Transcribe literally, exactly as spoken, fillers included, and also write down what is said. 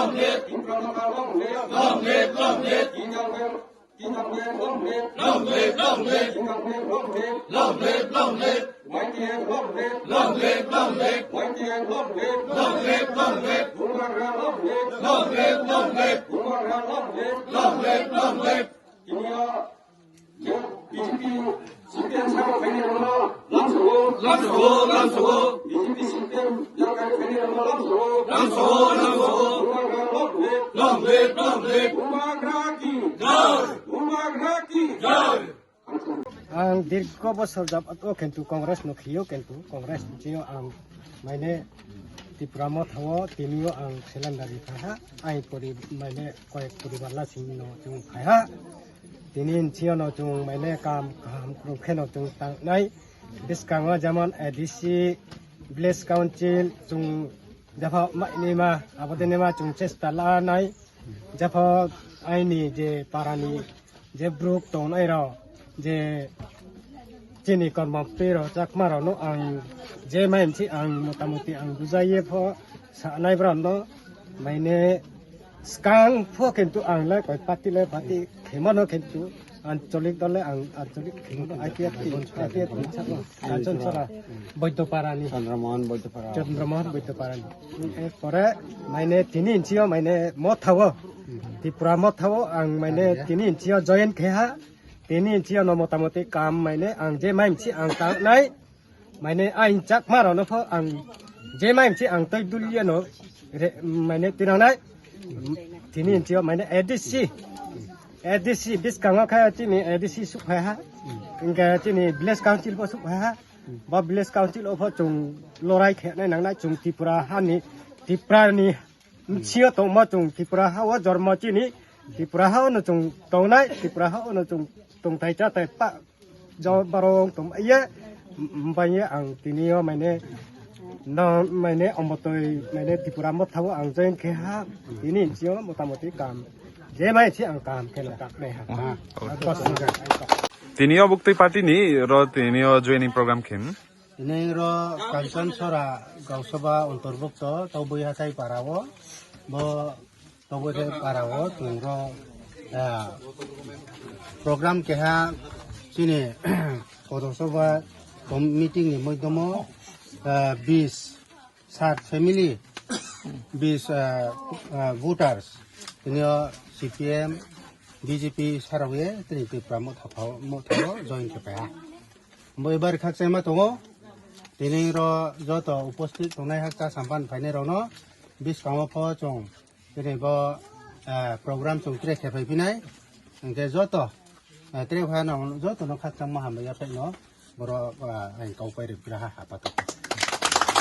Long live, long live, long live. Long live, long live, long live. Long live, long live, long live. Long live, long live, long live. Y T F, long live, long live, long live. Y T F, long live, long live, long live. Bubagra, long live, long live, long live. Bubagra, long live, long live, long live. Tini o B J P C P M sabo khaini rokno lamsogo, lamsogo, lamsogo. B J P C P M yang khaini rokno lamsogo, lamsogo, lamsogo. Bubagra long live, long live, long live. Bubagra ki jai, Bubagra ki jai. Ang dirgo bosor jab o kintu Congress no khiyo kintu Congress jio ang maine Tipra Motha o tinio ang cylinder ri kha ha. Ai pori maine koyek poribar lasing no chung phai ha. Tini inchio no chung maine kam kaham kwrwng khe no chung tangnai. Bwskango jemon A D C, Village Council, chung jepho mainima, abodinima chung chesta lanai. Jepho aini je parani je bruk tongnai rok, je chini kormo twi rok chakma rok no ang je mai msi ang motamoti ang bujaiye pho sanai borok no maine. Skang pho kintu ang le koi party le party khemano kintu ancholik dol le ang ancholik khemano I P F T, I P F T sabo Kanchanchara Boidopara ni. Chandramohan Boidopara. Chandramohan Boidopara ni. Pore maine tini inchio maine Motha o, Tipra Motha o ang maine tini inchio join khe ha. Tini inchio no motamoti kam maine ang je mai msi ang tangnai. Maine ain chakma rok no pho ang je mai msi ang tei duliya no re, maine tinangnai. Tini inchio maine A D C, A D C bwskango khe tini A D C suk phai ha. Hingke tini Village Council pho suk phai ha. Bo Village Council o pho chung lorai khe nai nangnai chung Tripura hani, Tripura ni sio tongma chung Tripura ha o jormo chini, Tripura ha o no chung tongnai, Tripura ha o no chung tongthai chathai pa jo barong tong ye, bai ye ang tini o maine no maine omotoi maine Tripura Motha o ang join khe ha. Tini inchio motamoti kam je mai si ang kam khe no tak nai ha. Tini o buktui party ni ro tini o joining program khe. Tini ro Kanchanchara Gausoba Antorbukto Tobui Hatai Para o bo Tobui Hatai Para o tong ro, ah, program keha chini Podosoba meeting ni moidomo, ah, bis sat family, bis, ah, ah, voters, tini o C P M, B J P sarok ye tini Tipra Motha pho, Motha o join khe paiha. Bo ebar khakchangma tongo, tini ro joto uposthit tongnai hakcha sampan phainai rokno biskango pho chwng tini bo, ah, program chwng tre khe phai phinai, hingke joto, ah, tre phano joto no khakchangma hambai ya phai no borok, ah, ang kau pai rwk gra ha apato.